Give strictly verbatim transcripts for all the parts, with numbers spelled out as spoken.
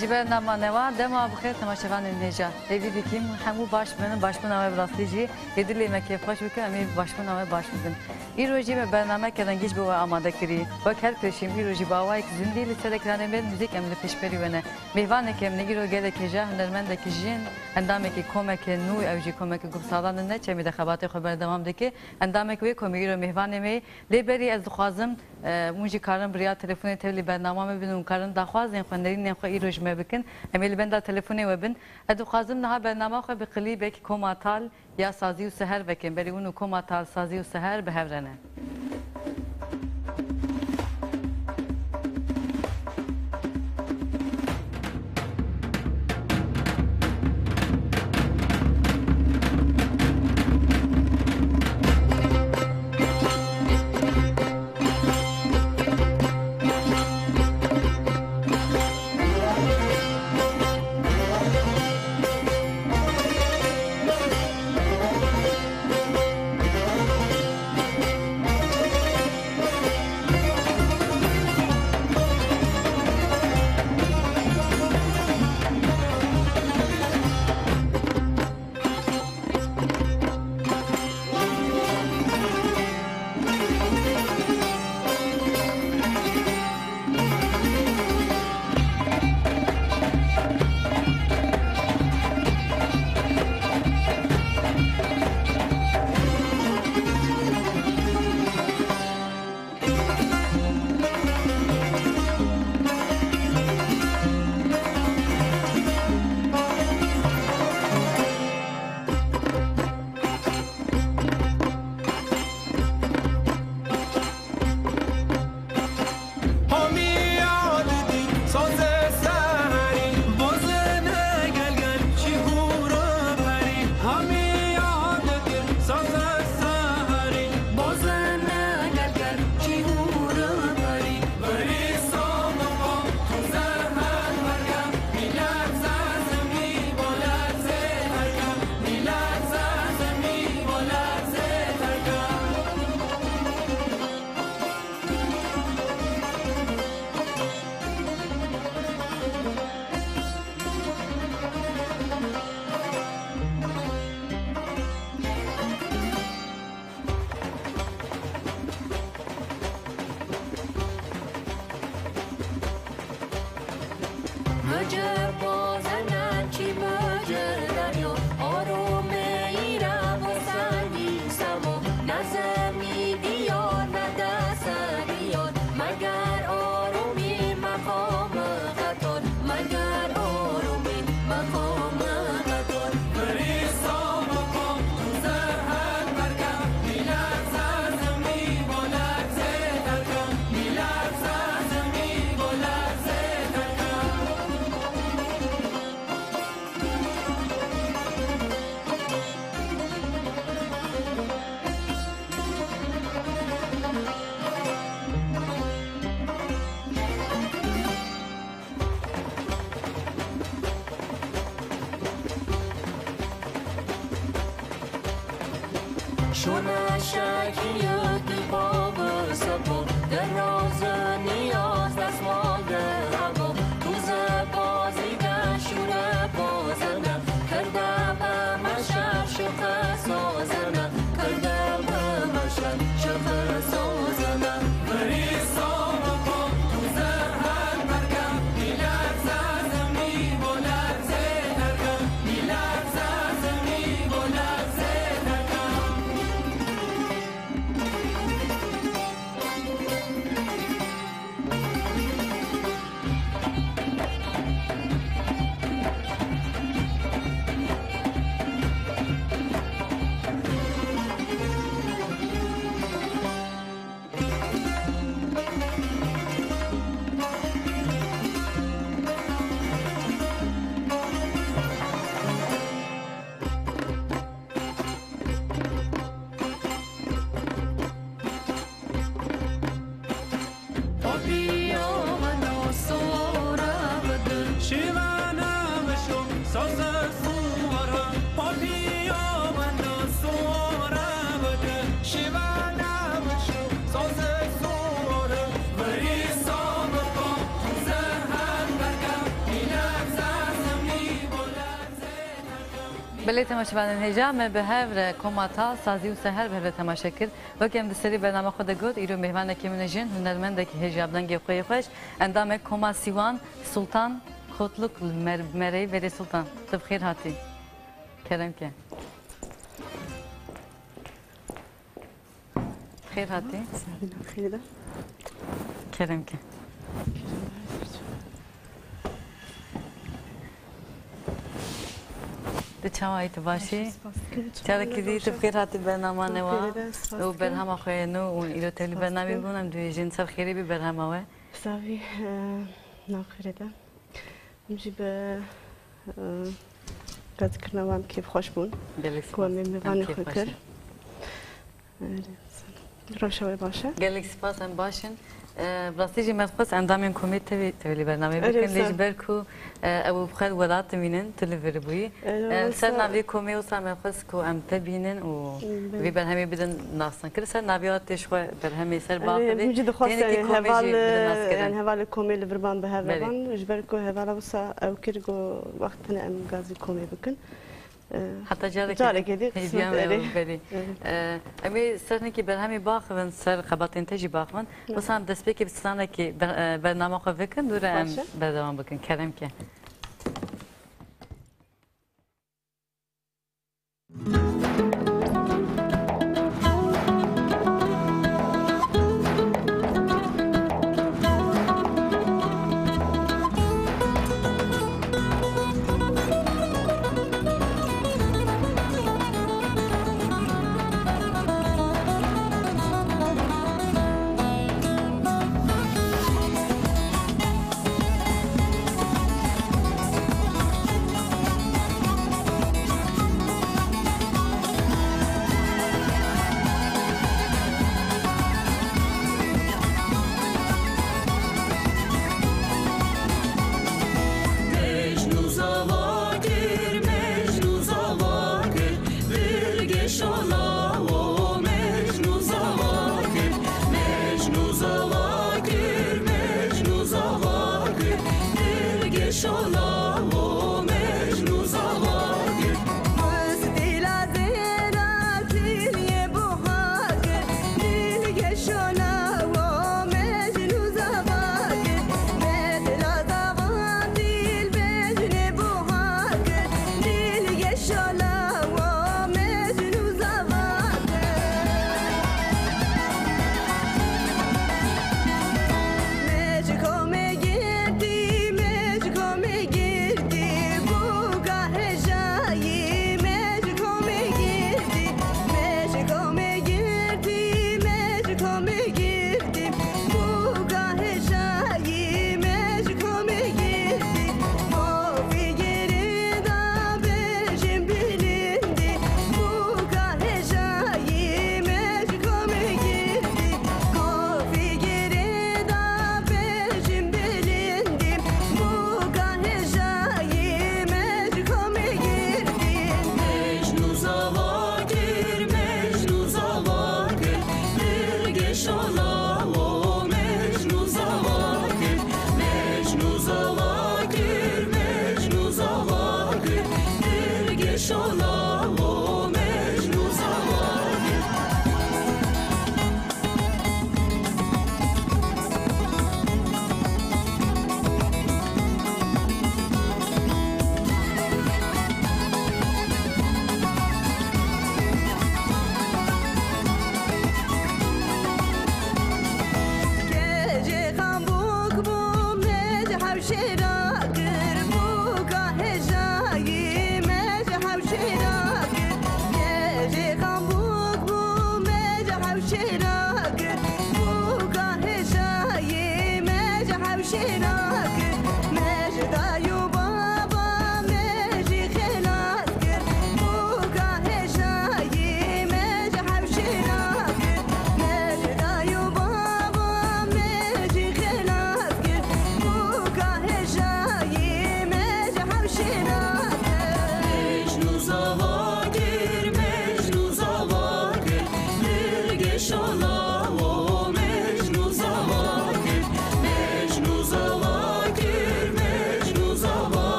Ji bernama newa, dema bi xêr temaşevanên hêja. Hêvî dikim hemû baş bin, başbûna we bi rastî jî ê dilê me kêfxweş bikin, em ê başbûna we baş bikin. Îro jî me bernameke rengîn ji bo we amade kirî. Wek her pêşîm îro jî bi awayek zindî li ser ekranê me muzîk em li pêşberî we ne. Mêvanekê em ne îro gelek hêja, hunermendekî jin, endamekî komeke nû, ew jî komeke guh salan ne, çemî de xebatê xwe berdewam dike. Endamekî wê komê îro mêvanê me ye. Lê berî ez dixwazim, e, hûn jî karin bi riya telefonê tevlî bernama me bin û karin daxwazên xwe, nerînên xwe îro ji me bikin. Em ê li benda telefonê we bin. Ez dixwazim niha bernama xwe bi klîbek Koma Tal ya Sazî û Seher vekin. Berî hûn û Koma Tal, Sazî û Seher bi hev re ne. Belê temaşevanên hêja, me bi hev re Koma Tal, Sazî û Seher bi hev re temaşe kir. Wek em di serî bernama xwe de got, îro mêvanekî min e jin, hunermendekî hêja bi dengê xwe yê xweş, endamê Koma Sîwan, Sultan Kotluk li mer-, Mereyî. Belê Sultan, tu bi xêr hatî. Kerem ke. Xêr hatî. Sahibî xêr de. Kerem ke. Tu çawa yî, tu baş î? Spas dikim. Carekî dî tu bi xêr hatî bernama newa. Xêr de, spas dikim. Û berhema xwe yê nû û îro tevlî bernamê bûn, em dibêjin ser xêrê bî berhema we. Spas dikim. Sahibî, e, nav xêrê de. Em jî bi, e, qedkirina wan kêfxweş bûn. Gelek spas. Ku em ê mêvanê xwe kir. Rewşa we baş e? Gelek spas, em baş in. E, bi rastî jî me dixwest endamên komê tevî, tevî lê bernameyê bikin, lê ji ber ku, e, ew bi xwe welat dimînin, tu li vir bûyî. E, ser navê komê wisa me xwest ku em te bînin û vî berhemê bidin nasnankir. Ser navê wa tê ji xwe berhemê ser biaxivî. Em jî dixwest, tenê kî yani, komê jî bidin naskirin. Yani hevalê komê li vir ban bi hev re ban. Belê. Ji ber ku hevala wisa ew kir, got wext tune em gazî komê bikin. E, heta carekê, carekê dî, hêviya me ew berî. Evet. E, em ê ser hinekî berhemê biaxivin, ser xebatên te jî biaxivin. Evet. Wisa em destpêkê bi stranekî ber-, e, bernama xwe vekin, dû re em berdewam bikin. Kerem ke.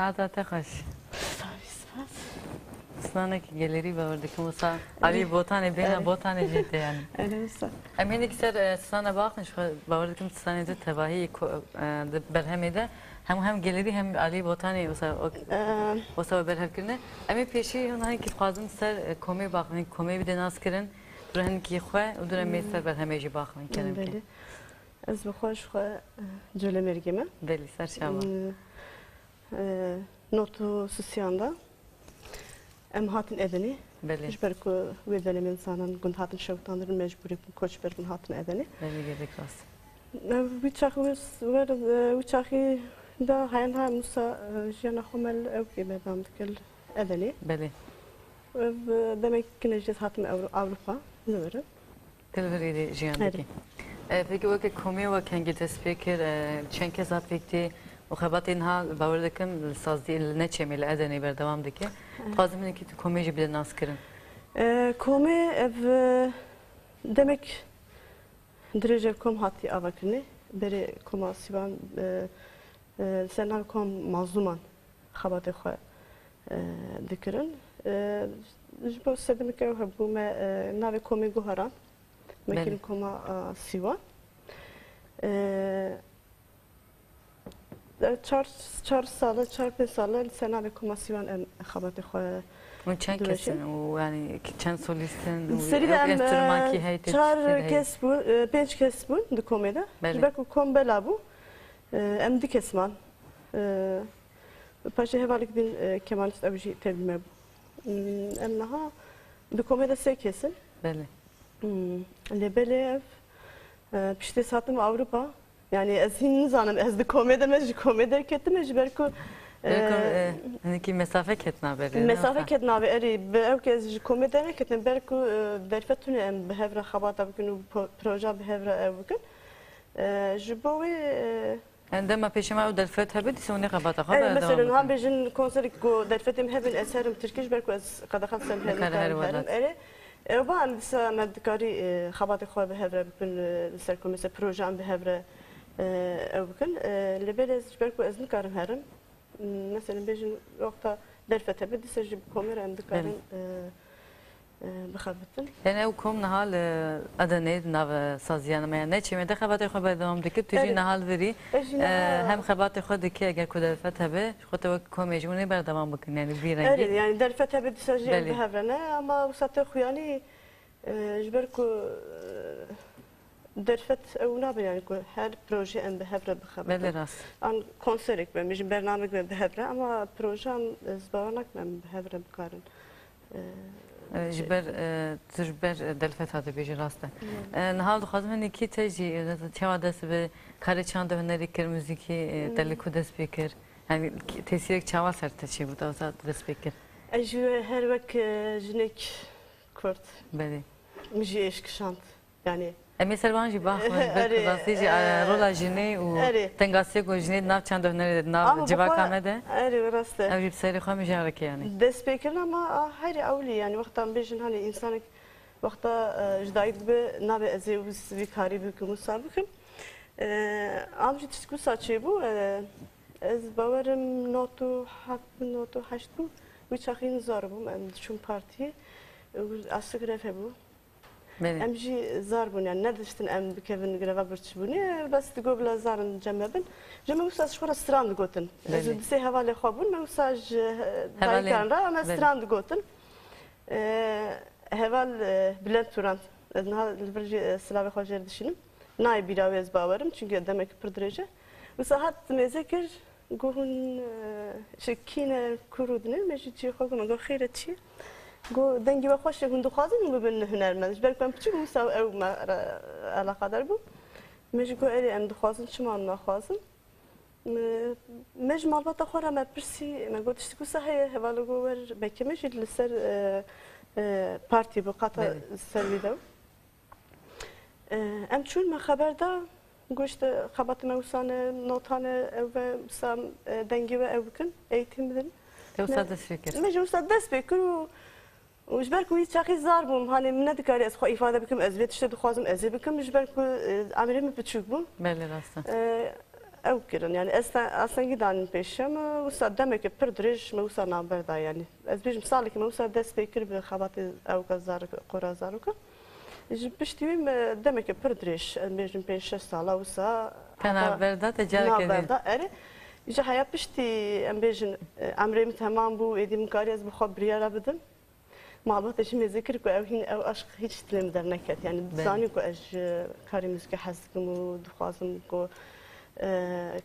Ada te xweş. Stranekî gelêrî bawer dikim wisa alî botanê bêhna botanê jê tê yanî. Erê wisa. Em hinekî ser e, strana baxin ji xwe bawer dikim stranê di tevahî ko- e, di berhemê de hemû hem gelêrî hem alî botanê wisa wisa berhev kirine. Em ê pêşî hûn hinekî dixwazin ser e, komê baxin, komê bide nas kirin, dûre hinekî xwe û dûre mê ser berhemê jî baxin kerem ke. Belê. Ez bi xwe ji xwe e, Colemêrgê me. Belê, ser çava. E, not û sisiyan da em hatin Edenê. Belê. Ji ber ku wê denemên zanan gund hatin şewitandin, mecbûrî bû koç ber gund hatin Edenê. Belê, gelek rast. Ev wî çaxî wê s- wer e, wî çaxî da heyan ha Musa e, jiyana xwe me li ewkê berdewam dike li Edenê. Belê. Ev e, demek kine jê hatim Ewro- Ewropa. Li vir e. Te li vir êdî jiyan dikî. E, peki weke komê we kengî dest pê kir, e, çend kes hat pêk tê û xebatê niha bawer dikim li sazdî li Neçemê li Edenê berdewam dike. Dixwazim hinekî tu komê jî bide nas kirin. E, komê ev e, demek dirêj ev kom hatî avakirinê. Berê koma Sîwan e, e, li ser navê kom mazlûman xebatê xwe e, dikirin. E, ji bo sedemeke ew hebû me e, navê komê guherand. Me Belê. Kirin koma e, Sîwan. E, e, çar, çar sale, çar pênc sale li ser navê koma Sîwan em xebatê xwe Hûn çend kes diweşin. In û yanî ki- çend solîst in û Serî de ew em enstrûmankî e, heyî tê çar çi tê de heyî? Kes bûn, e, pênc kes bûn di komê de. Belê. Ji ber ku kom bela bû, e, em du kes man. E, Paşê hevalek din e, kemanîst ew jî tevî me bû. Hmm, Em niha di komê de sê kes in. Belê. Hmm, Lê belê ev e, piştê ez hatim Ewropa. Yani ez hîn nizanim ez di komê de me ji komê derketime ji ber ku Ber ku e, e, hinekî mesafe ket navê rê, ne mesafe wisa? Ket navê erê bi ew ke ez ji komê derneketim ber ku e, derfet tune em bi hev re xebata bikin û po- proja bi hev re ew bikin. E, ji bo wê e, Em dema pêşema ew derfet hebe, dîsa hûn ê xebata xwe Erê, berdewam mesela, niha bikin. Bêjin konserek ku derfetê min hebin, ez herim Tirkî, ji ber ku ez qedexa ser Nikare her herim, welat. Erê. E, ba em dîsa me dikarî, e, xebatê xwe bi hev re bikin, e, li ser ku mesela proje em bi hev re, e, ew bikin. E, lê belê ez, ji ber ku ez nikarim herim, m, mesela bêjin wexta derfet hebe, dîsa jî bi komê re em dikarin, Belê. e, e, bixebitin. Yani ew kom niha li Edenê di nav saziyan me ya Neçemê de xebatê xwe berdewam dike. Tu jî Erê. Niha li virî, Ez jî e, niha hem xebatê xwe dike eger ku derfet hebe, ji xwe te wek komê jî hûn ê berdewam bikin. Yani vî rengî. Erê, yani derfet hebe dîsa jî em Belê. Bi hev re ne, ama wisa te xuyanî, e, ji ber ku, e, derfet ew nabe yani ku her proje em bi hev re bixebitin. Belê rast. An konserek be, mijin bernamek be bi hev re, ama proje em, ez bawer nakim em bi hev re bikarin. E, Ji ber, e, tu ji ber, e, derfeta dibêjî, rast e. E, niha dixwazim hinekî te jî, e, çawa dest bi karê çand û hunerê kir, muzîkî, e, te li ku dest pê kir? Yani têsîrek çawa ser te çêbû, te wisa dest pê kir? Ez jî her wek, e, jinek Kurd. Belê. Min jî êş kişand. Yani Em ê ser wan jî baxivin, ber Erê, rastî jî, e, e, rola jinê û erê. Tengasiyê ku jinê di nav çand û hunerê de, di nav Ama civaka bixwe, me de. Erê, rast e. Ew jî bi serê xwe mijarek e yani. Dest pê kirin ama, a, herî ewlî yani wexta em bêjin hani însanek wexta, e, ji dayik dibe nabê ez ê wis vî karî bikim, wisa bikim. E, Am jî tişt wisa çêbû, e, ez bawerim not û heft, not û heşt bû. Wî çaxî zor bûm, em diçûn partiyê. Û asik grev hebû. Belê. Em jî zar bûn, yani nediştin em bikevin greva birçîbûnê, bes digot bila zarin cem me bin. Ji me wisa ji xwe re stran digotin. Ez û Belê. Di sê hevalê xwe bûn, me wisa ji, e, Hevalê. Dayikan re em Belê. Stran digotin. E, heval, e, Bülent Turan, ez niha li vir jî, e, silavê xwe jê re dişînim. Nayê bîra wê ez bawerim, çünkü demek pir dirêj e. Wisa hat mêze kir, Got hûn, e, ji kî ne, ku rûdinin, me jî cihê xwe got, me got, xêr e çi ye? Got, dengê we xweş e, hûn dixwazin hûn bibin hunermend? Ji ber ku em piçûk bûn, wisa ew me re eleqedar bû. Me jî got, erê, em dixwazin, çima em naxwazin? Me, me ji malbata xwe re me pirsî, me got, tiştik wisa heye, hevalê got, wer, belkî me jî li ser, e, e, partî bi qata Belê. Ser wî de. E, em çûn, me xeber da, got, işte, xebatê me wisa ne, nota ne, ew ve wisa, e, dengê we ew bikin, eğitim bidin. Te wisa Me, dest pê kir? Me jî wisa dest pê kir û, û ji ber ku wî çaxî zar bûm, hani min nedikarî ez xwe îfade bikim, ez vê tiştê dixwazim, ez ê bikim, ji ber ku, e, emirê min piçûk bû. Belê, rast e. E, ew kirin. Yani ez te-, astengî danîn pêşiya me, wisa demeke pir dirêj me wisa navber da yani. Ez bêjim salekî me wisa dest pê kir bi xebatê ewka zarok, qora zarokan. Ji piştî wî me demeke pir dirêj, em bêjin pênc şeş sala wisa Te heta navber da, te careke navber din. Da, erê. Ji heya piştî em bêjin, e, emrê min temam bû, êdî min karî ez bi xwe biryara bidim. Malbatê jî mêze kir ku ew hîn ew aşq hîç dilê min derneket. Yani Belê. Zanî ku ez ji karê muzîkê hez dikim û dixwazim ku, e,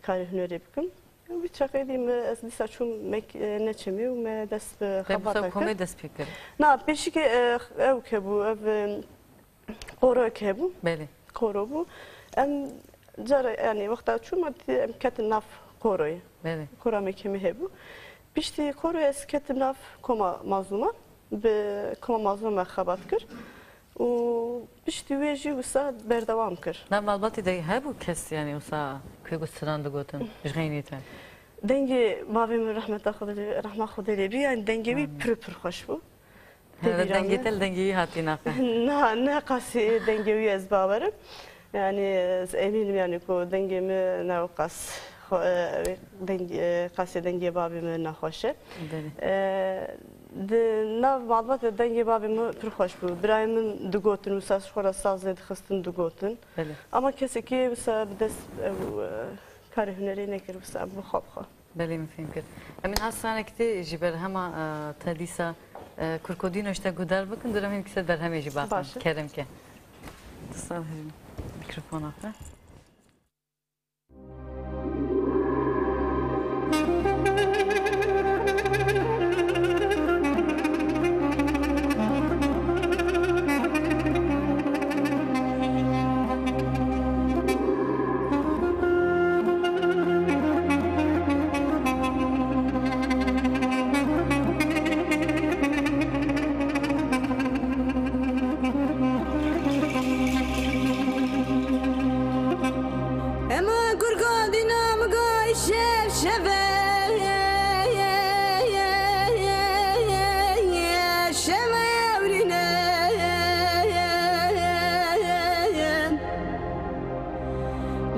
karê hunerê bikim. Wî çaxê dî me, ez dîsa çûm mek-, e, neçemê û me dest bi Te xebata kir. Komê dest pê kir? Na, pêşikê, e, ew hebû, ev, e, qoro hebû. Belê. Qoro bû. Em cara, yani wexta çûm, em dî-, em ketin nav qoroyê. Belê. Qora me kemî hebû. Piştî qoroyê ez ketim nav koma Mazlûma. Bi koma Mazlûma me xebat kir. Û piştî wê jî wisa berdewam kir. Nav malbatê de hebû kes, yani wisa ku ku stran digotin, ji xeynî te? Dengê bavê min rehmeta Xwedê lê, rehma Xwedê lê bî, yani dengê wî Amin. Pir pir xweş bû. Tê Herhalde bîra dengê min. Te li dengê wî hatî naxe. Na, ne qasî dengê wî ez bawerim. Yani ez emînim yani ku dengê min ne qas xwe-, e, deng-, e, qasê dengê bavê min nexweş e. Belê. E, di nav malbatê dengê bavê min pir xweş bû. Birayê min digotin, wisa ji xwe re sazê dixistin digotin. Belê. Ama kesekî wisa bi dest, e, karê hunerê nekir, wisa bi xwe bi xwe. Belê, min fêm kir. Em ê niha stranek tê ji berhema, e, te dîsa, e, Kurkodîno ji te guhdar bikin, dû re em ê ser berhemê jî baxin. Baş e. Kerem ke. Dîsa mikrofona xwe. Ema kurka dîna min gay şev şeve. Şev ewrîne.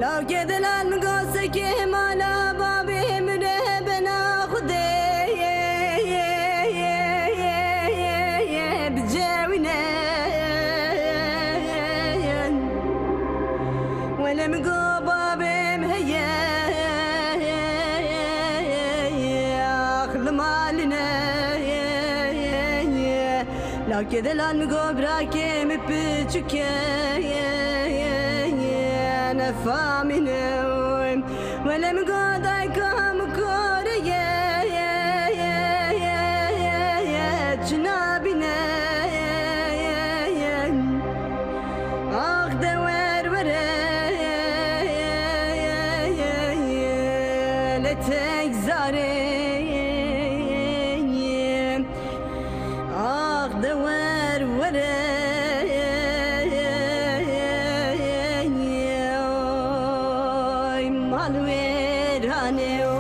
Lawkê delal min go sekê mala babê min e bena Xwedê bicewîne. Wele min go babê min heye ax li malî ne. Lawkê delal min go birakê min piçûk e, nefamîne. Wele min go dayka min kore ye, çi nabîne. Ax de wer were, lê tek zarê. Ax de wer were, oy mal wêranê o.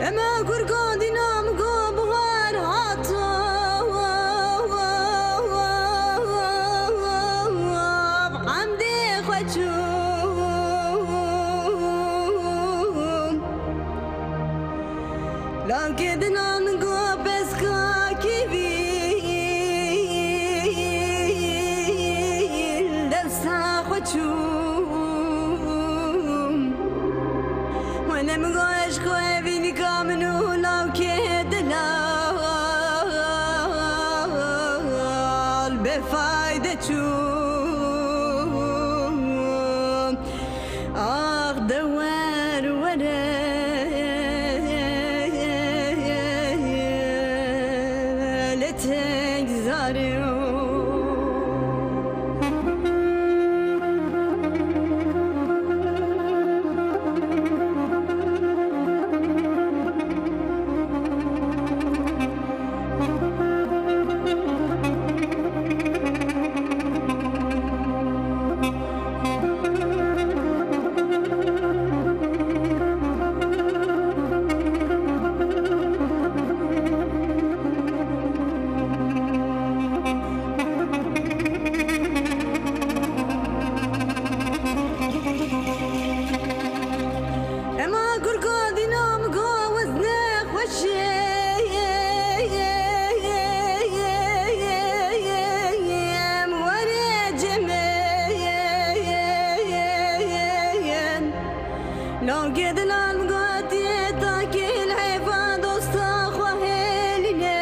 Ema kurka dîna min go bihar hato. Lawkê dinan go peska kivîl dewsa xwe çûm. Wele min go eşqo evînika min û lawkê delal bêfayde çûm. Ax de wer were lê tek zarê. Ema gurgo dîna min go wezne xweşê. Em were cemê. Lawkê dilan gotiye takê li hêfa dosta xwe hêlîne.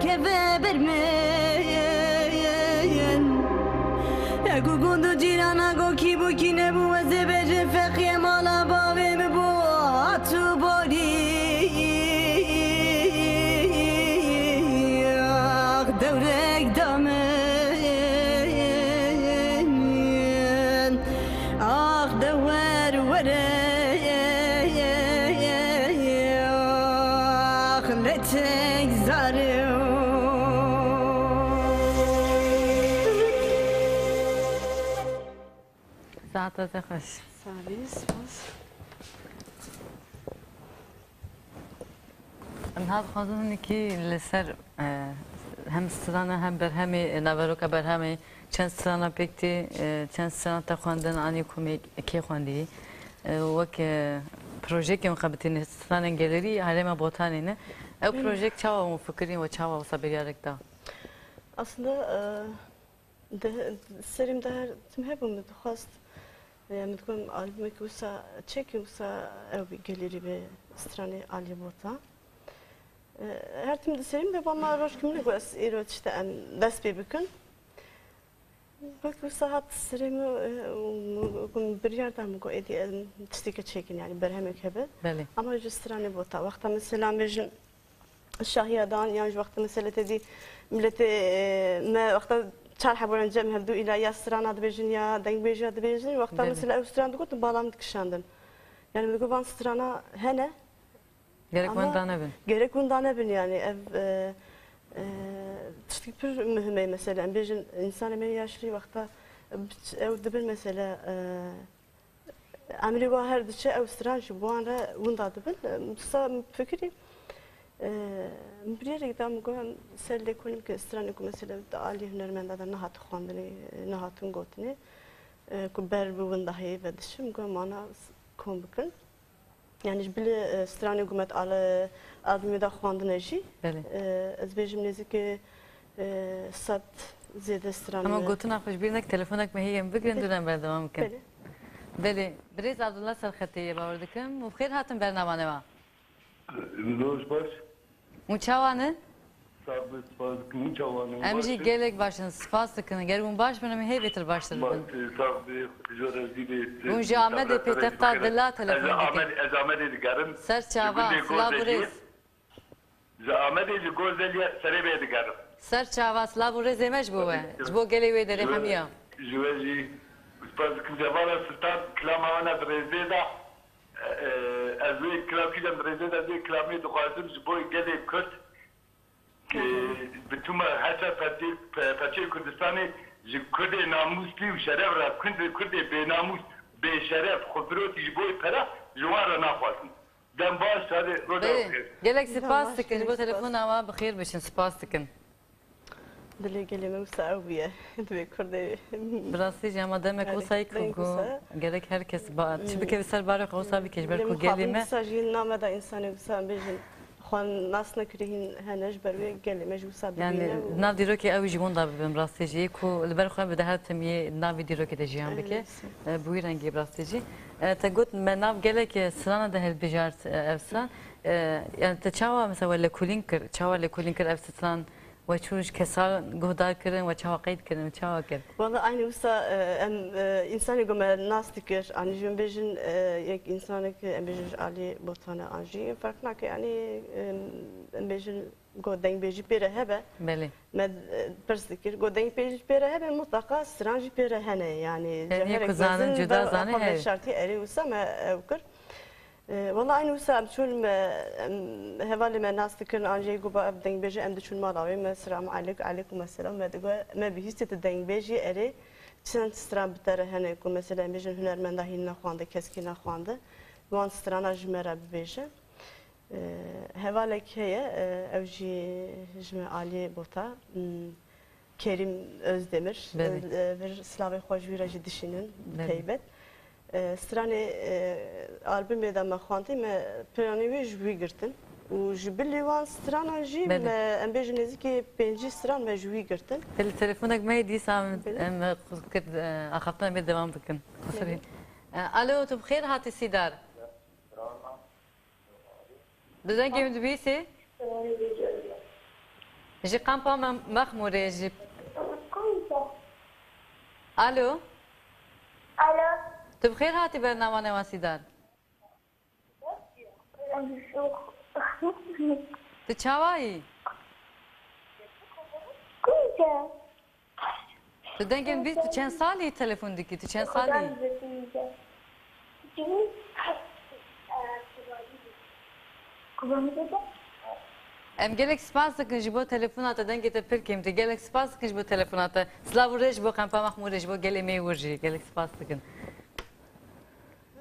Keve ber me. Ego gund û cîrana go kî bû kî nebû, ez ê bêjim feqiyê mala bavê min bû, hat û borî. Ax dewrek da min, ax de wer were, ax lê tek zarê. Saeta te xweş. Sağ ol, spas. Em niha dixwazin hinekî li ser, e, hem strana hem berhemê, e, naveroka berhemê çend strana pêk tê, e, çend strana te xwendin, anî komê kê xwendî, e, wek, e, projeyekê hûn xebitîne stranên gelerî herêma Botanê ne. Ew projeyek çawa hûn fikirîn we çawa wisa biryarek da? Aslında, e, Di serê min de her tim hebû, min dixwest, e, min digot, albûmekî wisa çêkim, wisa ew bê, gelêrî bê stranê Aliyê Botan. E, her tim di serê min de, bama rojekî min got, ez îro tişte em dest pê bikin. Wek wisa hat serê min, e, û min, min biryar da, min got, êdî em tiştêke çêkin, yanî berhemek hebe. Belê. Ama ji stranê Botan. Wexta mesela bêjin, Şahiya dan, yan ji wexta mesela te dî miletê, e, me wexta çar hebûne cem hevdû îla ya strana dibêjin ya dengbêjiya dibêjin, wexta Belê. Mesela ew stran digotin bala min dikişandin. Yani min digot van strana hene, Gerek ama winda nebin. Gerek winda nebin yani ev, e, e, tiştekî pir muhim e mesela. Em bêjin însanê me yaşlî wexta, e, ew dibin mesela, e, Emrê wa her diçe ew stran ji bo wan re winda dibin. Em, sa fikirî, e, min biryarek da, min got, em ser lêkolîn bikin, stranê ku mesela di alî hunermenda de nehate xwendinê, nehatin gotinê, e, ku ber bi windahiyê ve diçe, min got, em wana s-, kom bikin. Yani ji bilî, e, stranê ku me di al-, albûmê de xwendine jî, Belê. E, ez bêjim nêzîkî, e, sed zêde stran Ama me gotina xwe ji bîr neke, telefonek me heye, em bigirin, Belê. Dû em berdewam bikin. Belê. Belê, birêz Abdullah ser xetê ye, bawer dikim. Û bi xêr hatin bernama newa. Roj baş. Hûn çawa ne? Sax be, spas dikim. Hûn çawa ne? Em jî gelek baş in, spas dikin. Ger hûn baş bin, em hê bêtir baştir bibin. Sax be, ji rezî bê. Hûn ji Amedê pêtexta dila telefon dikin. Ez Amedê digerim. Ser çava, silav û rêz. Ji Amedê ji Gozelê Serebê digerim. Ser çava, silav û rêzê me ji bo we. Ji bo gelê wê derê hemiya. Ji we jî spas dikim. Cevara Sultan, kilama wana di rêzê de, e, e, ez wê kilam kîjan di rêzê de, ez wê kilamê dixwazim ji bo gelê Kurd, e, bi tuma heça perçê, pe-, perçeyê Kurdistanê ji Kurdê namûslî û şeref re, Kurdê, Kurdê bênamûs, bêşeref, xwefirotî ji bo pere ji wan re naxwazim. Dem baş, hadi, roja Belê. Xêr. Gelek spas dikin ji bo telefona wan, bi xêr biçin, spas dikin. Dilê gelê me wisa ew bûye. Divê kurdê. Bi rastî jî hema demek Erê, wisa yek deng ku wisa. Gerek her kes ba, çi bikeve ser barê xwe wisa bike ji ber ku gelê me. Wisa jî name da însanê wisa em bêjin xwe nas nekirî hîn hene ji ber wê gelê me jî wisa Yani dibîne û nav dîrokê ew ji wan da bibin rastî jî ku li ber xwe bide her tim yê navê dîrokê de jiyan bike. Erê, E, bi wî rengî bi rastî jî. E, te got me nav gelek, e, strana de hilbijart, e, ev stran. E, yani te çawa mesela we lêkolîn kir, çawa lêkolîn kir ev stran? We çû ji kesan guhdar kirin, we çawa qeyd kirin, we çawa kir? Wala aynî wisa, e, em, e, însanê ku me nas dikir, anî jî em bêjin, e, yek însanek em bêjin ji alî Botanê an jî ferq nake, yanî, e, em bêjin ku dengbêjî pê re hebe. Belê. Me, e, pirs dikir, ku dengbêjî pê re hebe, mutlaka stran jî pê re hene, yanî Tenê ceherek ku zanin, mezin cuda ber zanin, xwe evet. Veşartî erê wisa me ew kir. E, wela eynî wisa em çûn me, em, hevalê me nas dikirin, an jî got ba ev dengbêj e, em diçûn mala wê, me silam elêk, elêkum selam, me digot, me bihîstî tu dengbêj î, erê, çend stran bi te re hene ku mesela em bêjin hunermenda hîn nexwande, keskî nexwande, wan strana ji me re bibêje. E, hevalek heye, e, ew jî ji me aliyê Bota, m, Kerîm Özdemir, Belê. e, vir silavê xwe ji wî re jî dişînin bi Belê. Teybet. E, stranê, e, albumê de me xwendî, me planê wê ji wî girtin. Û ji bilî wan stranan jî Belê. me, em bêjin nêzîkî pêncî stran me ji wî girtin. Belê, telefonek me yê dîsa em, Belê. em, e, kir, e, axaftina me devam bikin. Xusirî. Belê. E, alo, tu bi xêr hatî Sîdar. Bi dengê min dibîsî? Ji kampa Me-, Mexmûrê jî. Alo? Alo? Tu bi xêr hatî bernama Newa Sîdar. Tu çawa yî? Tu dengê min bî, tu çend salî telefon dikî? Tu çend salî? Em gelek spas dikin ji bo telefona te, dengê te pir kêm tê. Gelek spas dikin ji bo telefona te. Silav û rêz ji bo Kampa Mexmûrê, ji bo gelê me yê wir jî. Gelek spas dikin.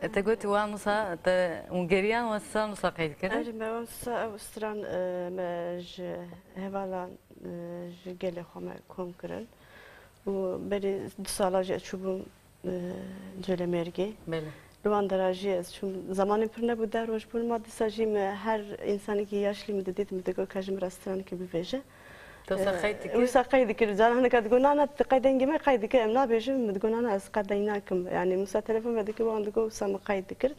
E, te got wan wisa, te hûn geriyan wan stran wisa qeyd kirin? Erê, me wan wisa ew stran, e, me ji hevalan, e, ji gelê xwe me kom kirin. Û berî du sala jî ez çûbûm, e, Colemêrgê. Belê. Li wan dera jî ez çûm, zemanê pir nebû, deh roj bûn, ma dîsa jî me her însanekî yaşlî min didît, min digot ka ji min re stranekê bivêje. Te wisa qeyd dikir? Wisa qeyd dikir. Caran hineka digot, na, na, tu qey dengê me qeyd dike, em nabêjin. Min digot, na, na, ez qet deng nakim. Yanî wisa telefon vedikir, wan digot, wisa min qeyd dikir.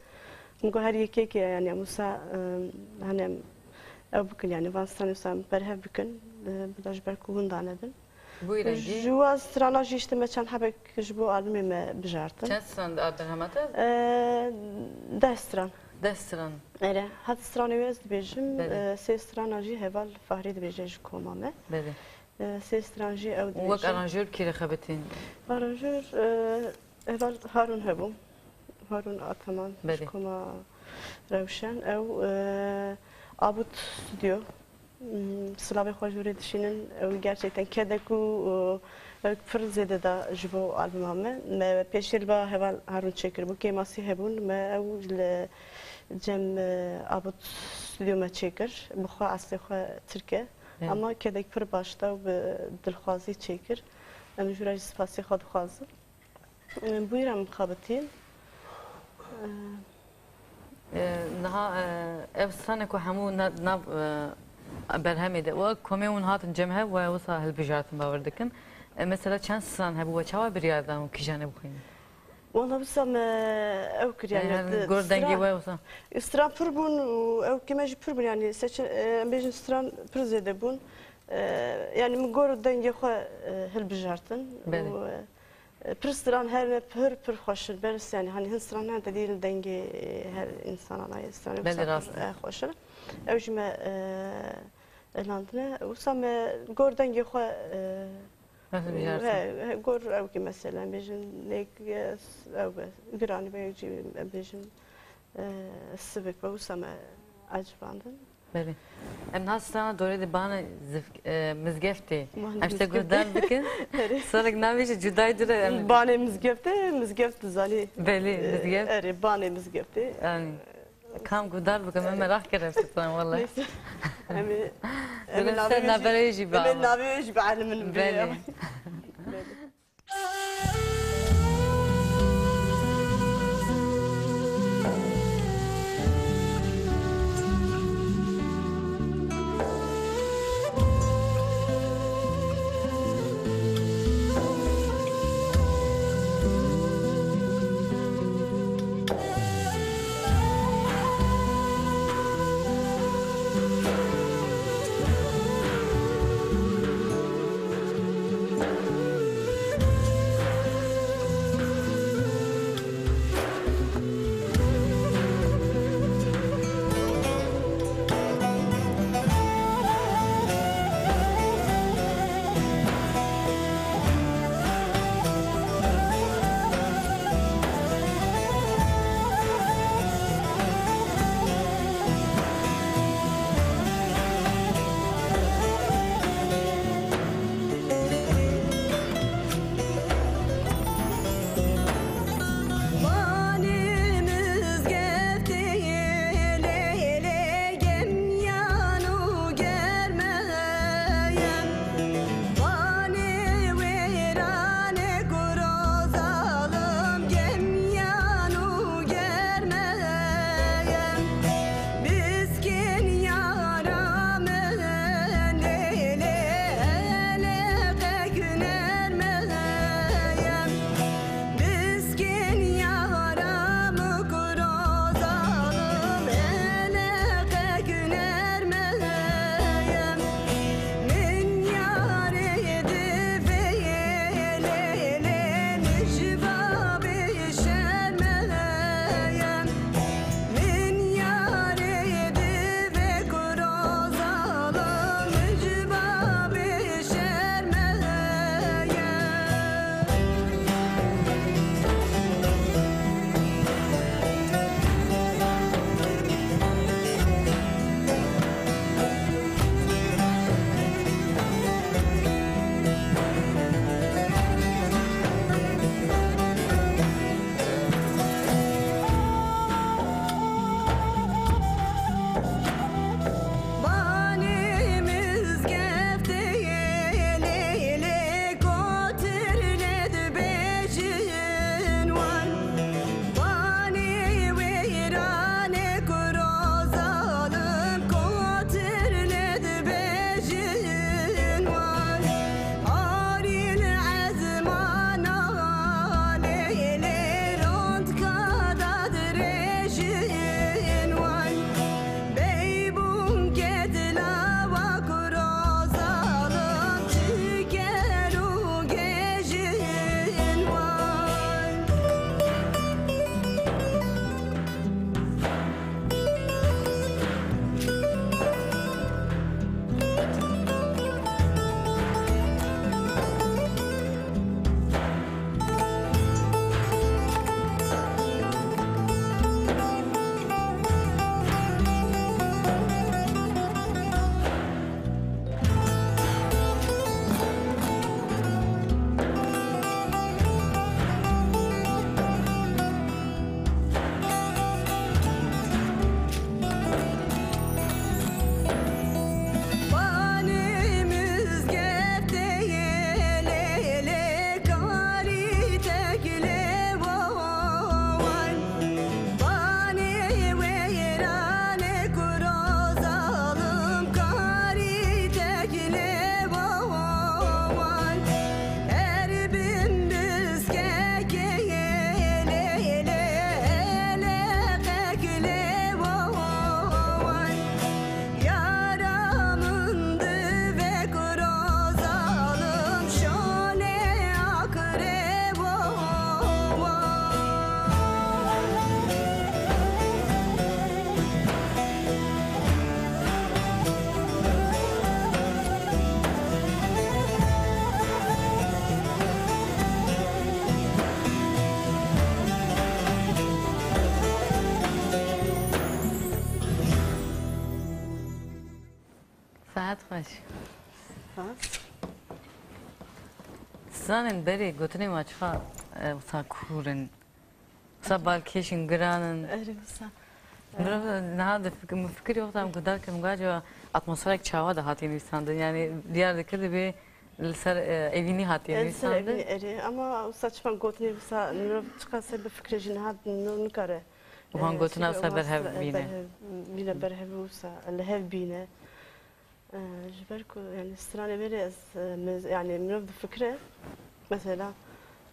Min got, her yekekê, yanî em wisa, e, hani em ew bikin, yanî van stranê wisa em berhev bikin, e, bila ji ber ku hûn danebin. Bûyî rengî. Ji wan strana jî işte me çend hebek ji bo albumê me bijartin. Çend stran di albumê hema te? E, deh stran. Deh stran. Erê, hat stranê wê ez dibêjim, Belê. e, sê strana jî heval Fahrî dibêje ji koma me. Belê. E, sê stran jî ew dibêje. Wek aranjör kî re xebitîn? Aranjör, e, heval Harun hebû. Harun Ataman, Belê. ji koma Rewşen. Ew, e, Abut Studio. Hmm, silavê xwe ji wî re dişînin. Ew gerçekten kedek û, e, ew pir zêde da ji bo albuma me. Me pêşê li ba heval Harun çêkiribû. Kêmasî hebûn. Me ew li cem, e, Abut Studio me çêkir. Bi xwe eslê xwe tirk e. Evet. Ama kedek pir baş da û bi dilxwazî çêkir. Em ji wî re jî spasî xwe dixwazin. Em bûyî re em xebitîn. E, niha, e, ev stranê ku hemû na-, nav, e, berhemê de û komê hûn hatin cem hev we wisa hilbijartin bawer dikim. E, mesela çend stran hebû we çawa biryar dan û kîjanê bixwînin? Wala wisa me ew kir, yani, Yani, hani di gor dengê stran, we wisa? Stran pir bûn û ew kême jî pir bûn, yani seçin, e, em bêjin stran pir zêde bûn. E, yani min gor dengê xwe, e, hilbijartin Belê. û, e, Pir stran her ne pir, pir xweş in. Beres yani, hani hin stran hene te dî li dengê her insana nayê stran. Belê, rast e. Xweş in. Ew jî me, e, elandine. Wisa me gor dengê xwe, e, Nasıl bijartin? he, he, gor ew ki mesela, em bêjin, nêk, e, ew be, giranî be, ew jî em bêjin, e, sivik be, wisa me ecibandin. Belê. Em niha strana dorê de Banê Zif-, e, Mizgeftê. Banê Em işte Mizgeftê. guhdar bikin. Erê. Sarek navê jî cudayê dure em. Banê Mizgeftê, Mizgeft zanî. Belê, E, Mizgeft. Erê, Banê Mizgeftê. Yanî. Kam guhdar bike, me meraq kir, Efsane, wele. Neyse. Em ê, em ê Belê, navê sen wê jî, navberê jî em ê bavê. Navê wê jî bielimin. Belê. Belê. Vanê mizgeftê lê lê gemyan û germeyan. Vanê wêranê kuro zalim gemyan û germeyan. Miskin yara min lê lê eleqek nerm heye. Miskin yara min kuro zalim eleqek nerm heye. Min yarê divê lê lê min ji babê şerm heye. Min yarê divê kuro zalim ji babê şerm heye. Vanê mizgeftê lê lê kotir nedibêjin wan. Vanê wêranê kuro zalim kotir nedibêjin wan. Arîn ezmana lê lê rondka dadirêjin wan. Beybûn ketila wa kuro zalim çi ker û gêjin wan. Vanê mizgeftê lê lê karî tek lê wan. Vanê wêranê kuro zalim karî tek lê wan. Her bin biskekê lê lê eleqek lê wan. Yara min divê kuro zalim şonê akirê wan. Saet xweş. Ha? Zanên berê gotinên we çiqa, e, wisa kûr in, wisa balkêş in, giran in. Erê, wisa. Mirov niha difikir, min fikirî wexta em guhdar kirin, min got, "Acaba atmosferek çawa de hatiye nivîsandin?" Yanî diyar dikir dibê li ser, e, evînî hatiye E, li ser nivîsandin. Evînî erê. Ama wisa çima gotinê wisa mirov çiqas ser bifikire jî niha mirov nikare, Wan e, gotina şîre wisa wan berhev stra-, e, bîne. Berhev bîne, berhev wisa li hev bîne. E, ji ber ku, yani, stranê berê ez, e, mez-, yani, mirov difikire, mesela,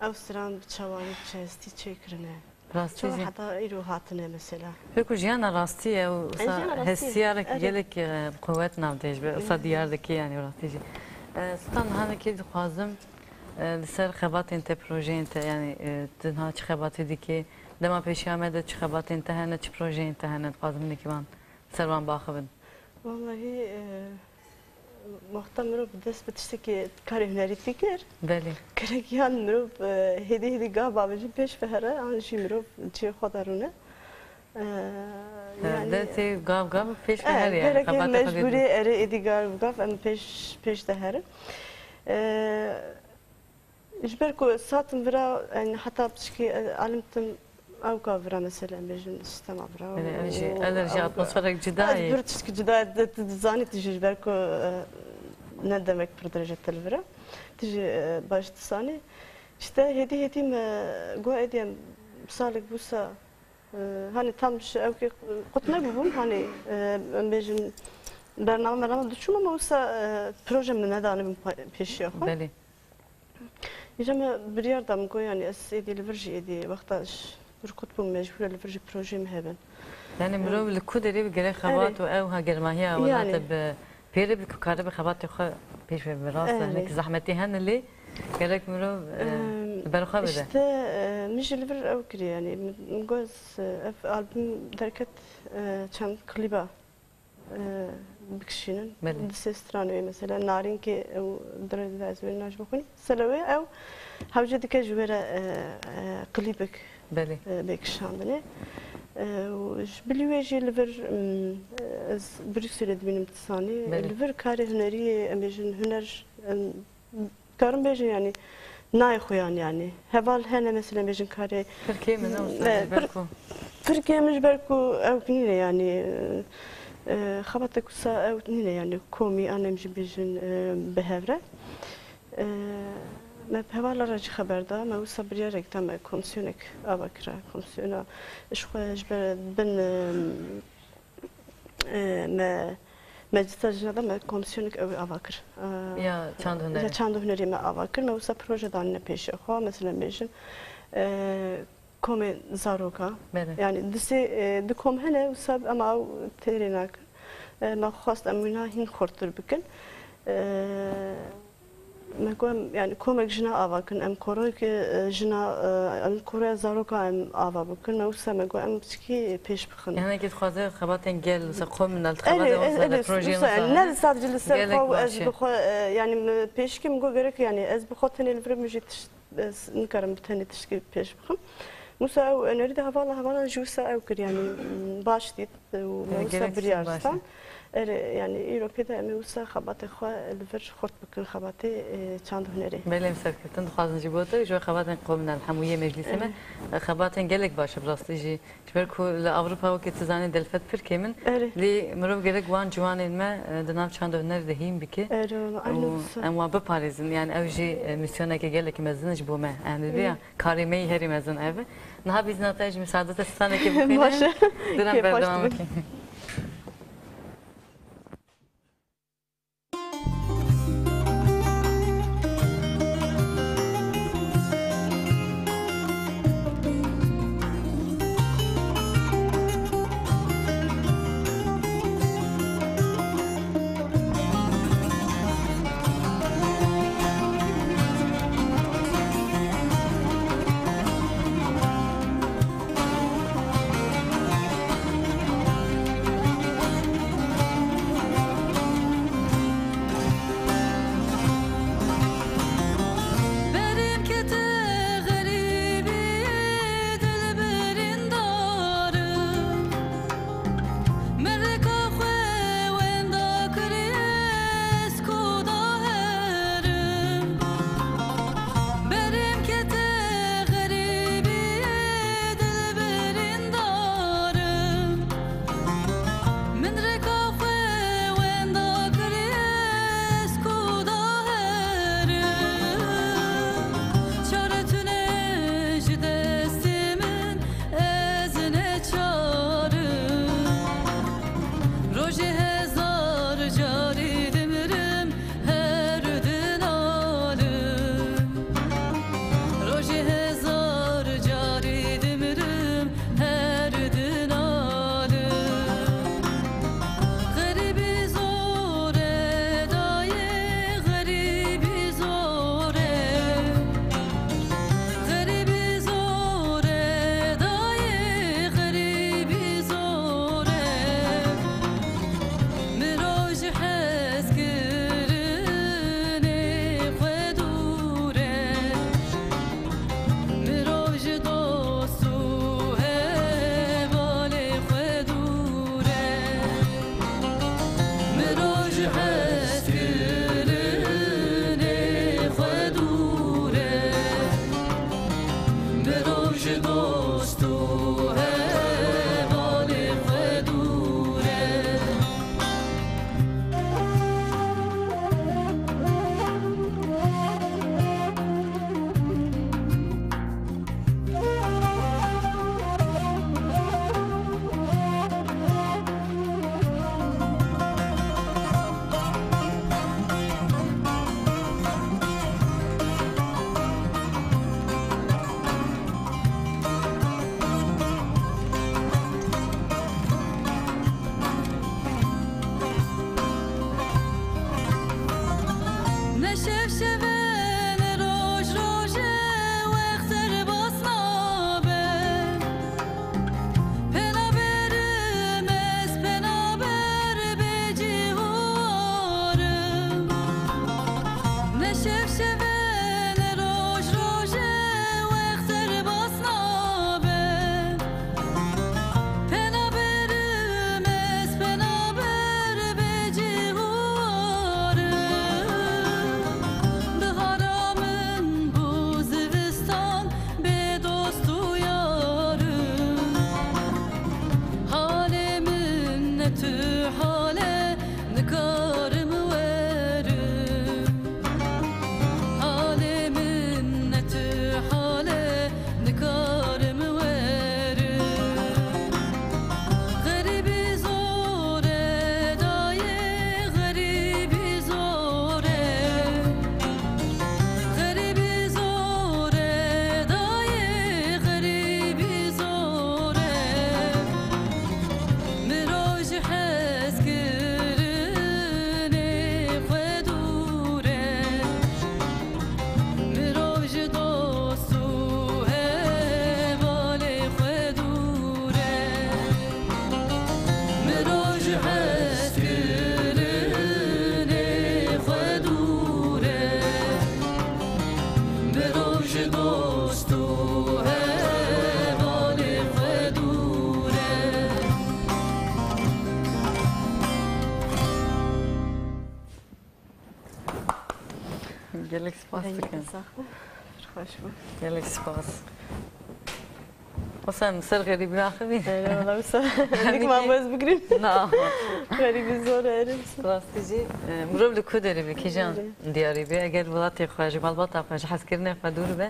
ew stran bi çawa, bi çi hestî çêkirine. Rastî Çawa jî. Heta îro hatine, mesela. Pêk ku jiyana rastî ye û E, wisa jiyana rastî ye. Hestiyarek Evet. Gelek, e, bi qewet navdêj be, wisa Evet. Diyar dike, yani, rastî jî. E, Sultan, niha nekê dixwazim, e, li ser xebatên te, projeyên te, yani, e, tu niha çi xebatê dikê, dema pêşiya me de çi xebatên te hene, çi projeyên te hene, dixwazim hinekî wan ser wan biaxivin. Wallahî, e, wexta mirov bi dest bi tiştekî karê hunerî fikir, Belê. Gerek yan mirov, e, hêdî hêdî gav bavêjî pêş ve here, an jî mirov çiyê xwe de rûne. E, He, yani, de tê gav gav pêş ve e, here yani, gerek xebatê xwe mecbûrî dê. Erê êdî gav gav em pêş, pêş de herin. E, Ji ber ku satim vira, yani heta piçkî, e, alim tim ewka vira, mesela, em bêjin sistema vira Belê, û ev jî, ev jî ew atmosferek cuda ez ye. Bir tiştkî cuda ye, tu, tu dizanî tu jî ji ber ku, e, ne demek pir dirêj e te li vira. Tu jî, e, baş disanî. İşte hêdî hêdî me got êdî em salek bûsa, e, hani tam ji ewkê qut nebûbûm, hani, e, em bêjin bername mername diçûm ama wisa, e, proje min nedanibûm pa-, pêşiya xwe. Belê. Îja me biryar da, min got, yani, ez êdî li vir jî êdî wexta ji vir qut bûm, mecbûr e li vir jî projeyê min hebin. Yani, mirov li ku derê bi gerek xebat û ew ha germahiya welate bi pêre bi ku kare bi xebatê xwe pêş ve bi rast e. Hinek zehmetî hene lê gerek mirov, e, Em, li ber xwe bide. İşte, e, min jî li vir ew kiriye, yani, min, min got, ez, e, ev album derket, e, çend kliba e, bikişînin. Belê. Di sê stranê wê, mesela Narînkê ew dirê dide ez wê naş bixwînim. Selo wê ew hewce dike ji wê re, e, e, klîpek, Belê. E, bê kişandinê. E, û ji bilî wê jî li vir, m, ez Brukselê dibînim disanî. Belê. Li vir karê huneriyê, em bêjin huner, em, Karim bêjin, yani, nayê xuyan, yani. Heval hene, mesela, bêjin karê Pir kêm in, ew e, ji ber pir, ku pir kêm in ji ber ku ew nîne, yani, e, e, xebatek wisa ew nîne, yani, komî an em jî bêjin, e, bi hev re. E, me bi hevala re jî xeber da, me wisa biryarek da, me komîsyonek ava kira, komîsyona ji xwe ji ber bin, e, E, me, meclisa jina de me komîsyonek ew ava kir. E, Ya çand hunerê. Ya çand û hunerê me ava kir. Me wisa proje danîne pêşiya xwe. Mesela bêjin, e, komê zaroka. Belê. Yani di sê, e, di kom hene wisa ama ew têrê nakin. E, me xwest em wîna hîn xurttir bikin. E, Me got em, yani, komek jina ava kin, em koroyek, e, jina, e, em koroya zaroka em ava bikin. Me wisa me got em piçkî pêş bixin. Yani, ki dixwaze xebatên gel, wisa qom min, Erê, xebatên e, wisa, erê, projeyên wisa, wisa, yani, ne sadece li ser gelek xwe û ez baş e. Bi xwe, e, yani, min pêşkê min got gerek, yani, ez bi xwe tenê li vir min jî tişt, ez nikarim bi tenê tiştkî pêş bixim. Wisa ew, e, nerî de hevala, hevala jî wisa ew kir, yani, m, baş dît. û me wisa biryar stan. Erê, yani, îro pê de em ê wisa xebatê xwe li vir xurt bikin, xebatê, e, çand û hunerê. Belê, em serkeftin dixwazin ji bo te, ji we xebatên qomîn hemû yê meclîsê me, e, xebatên gelek baş e, bi rastî jî. Ji ber ku li Ewropa wekî tu zanî delfet pir kêm in. Erê. Lê mirov gerek wan ciwanên me, e, di nav çand û hunerê de hîn bike. Erê, wala, û em wan biparêzin. Yani, ew jî, e, misyoneke gelekî mezin e ji bo me. Em dibê ya. Karê me yî herî mezin ev e. Niha bîzna te ji misadeta stranekê bixwîne. Baş e. Diran berdewam bikin. dost û hevalê xwe dûr e. Ne şev şev e, ne roj roj e, wext derbas nabe. Penaberim ez, penaber bê cî û war im. Ne şev şev e, ne roj roj e, wext derbas nabe. Penaberim ez, penaber bê cî û war im. Bihara min bû zivistan, bê dost û yar im. Halê min ne tu hal e, nikarim werim. Halê min ne tu hal e, nikarim werim. Xerîbî zor e dayê, xerîbî zor e. Xerîbî zor e dayê, xerîbî zor e. Mirov ji hezkirinê xwe dûr e. Mirov ji dost û hevalê xwe dûr e. Mirov ji hezkirinê xwe dûr e. Mirov ji dost û hevalê xwe dûr e. Gelek spas Dengê dikim. Te sax be. Xweş be. Gelek spas. Wisa em ser xerîbî axivî. Eyle wala wisa. Nik ma ez bigrim. Na. Xerîbî zor e, erim. Rastî jî, e, mirov li ku derê be, kîjan diyarî be, eger welatê xwe, ji malbata xwe, ji hezkirinê xwe dûr be,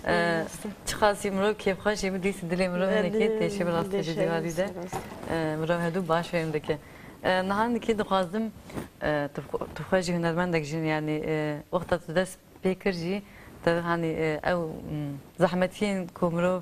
e, çiqasî mirov kêfxweş jî be, dîsî dilê mirov hinekî têşî bi rastî jî diyarî de. E, mirov hedû baş fêm dike. E, niha nikî dixwazim, e, tu, tu xwe jî hunermendek jin, yanî, e, wexta tu dest pê kir jî, te, hanî, e, ew, m, zehmetiyên ku mirov,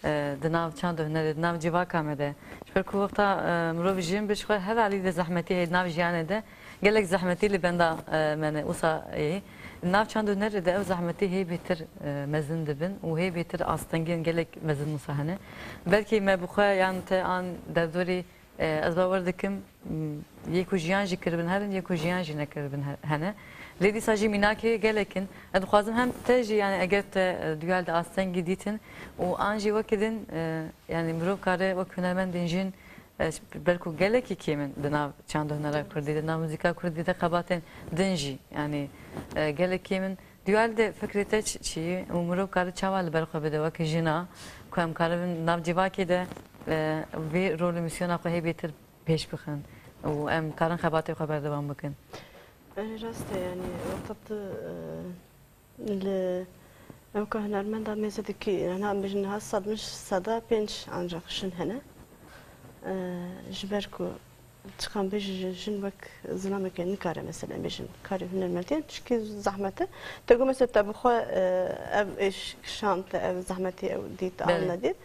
e, di nav çand û hunerê, di nav civaka me de, ji ber ku wexta, e, mirov jin bi ji xwe her alî de zehmetî heye di nav jiyanê de, gelek zehmetî li benda, e, me ne. Wisa, e, di nav çand û hunerê de ew zehmetî hê bêtir, e, mezin dibin û hê bêtir astengên gelek mezin wisa hene. Belkî me bi xwe yan te an derdorî E, ez bawer dikim, m, yê ku jiyan jî kiribin herin, yê ku jiyan jî nekiribin he-, hene. Lê dîsa jî mînakê gelek in. Ez dixwazim hem te jî, yani eger te, e, duyal de astengî dîtin û an jî wekî din, e, yani mirov kare wek hunermendên jin, e, belku gelekî kêm in di nav çand û hunera kurdî, di nav muzîka kurdî de xebatên din jî, yani, e, gelek kêm in. Duyal de fikrê te çi, çi ye û mirov kare çawa li ber xwe bide weke jina ku em karibin nav civakê de, e, vê rol û mîsyona xwe hê bêtir pêş bixin û em karin xebatê xwe berdewam bikin? Erê rast e, yani wexta tu, e, li ewka hunermenda mêze dikî, yani em bêjin niha sedmiş seda pênc ancak jin hene. E, ji ber ku Çiqan bêjî ji jin wek zilameke nikare, mesela, bêjin karê hunermendiyê, çikî zehmet e. Te got, mesela, te bi xwe, e, ev êş kişand, te ev zehmetî ew dît, an Belê. nedît.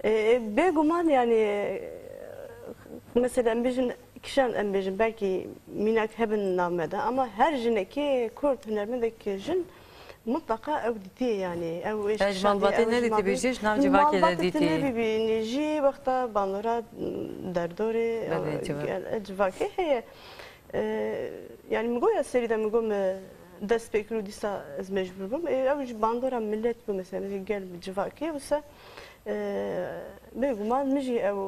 E, e, bêguman, yani, mesela, em bêjin kişand, em bêjin, belkî mînak hebin nav me de, ama her jinekê kurd, hunermendek jin, Mutlaka ew dîtiye, yani, ew êş Ew ji kişandî, malbatê ew ji nedîtî malbatê, bêjî, ji nav civakê de malbatê dîtî. Tune bibînî jî wexta bandora, m, derdorê, Belê, ew, civa- gel-, civakê heye. E, yani, min got ya serî de min got min dest pê kir û dîsa ez mecbûr bûm. E, ew ji bandora milet bû, mesela, mesela gel bi civakê, wisa, e, bêguman min jî ew,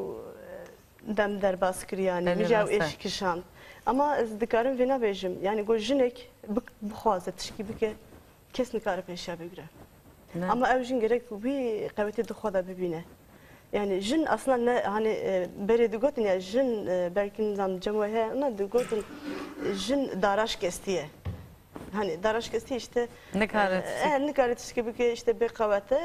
e, dem derbas kir, yani, Belê, min jî ew rast e. êş kişand. Ama ez dikarim vêna bêjim, yani, got jinek bik-, bixwaze tişkî bike, kes nikare pêşiya bigire. Ne. Ama ew jin gerek wî qewetê di xwe de bibîne. Yani jin aslında ne, hani, e, berê digotin ya jin, e, belkî nizam cem we heye, ne digotin jin dara şikestî ye. Hani dara şikestî işte, Nikare e, tiştek. e, nikare tiştekî bike, işte bê qewete,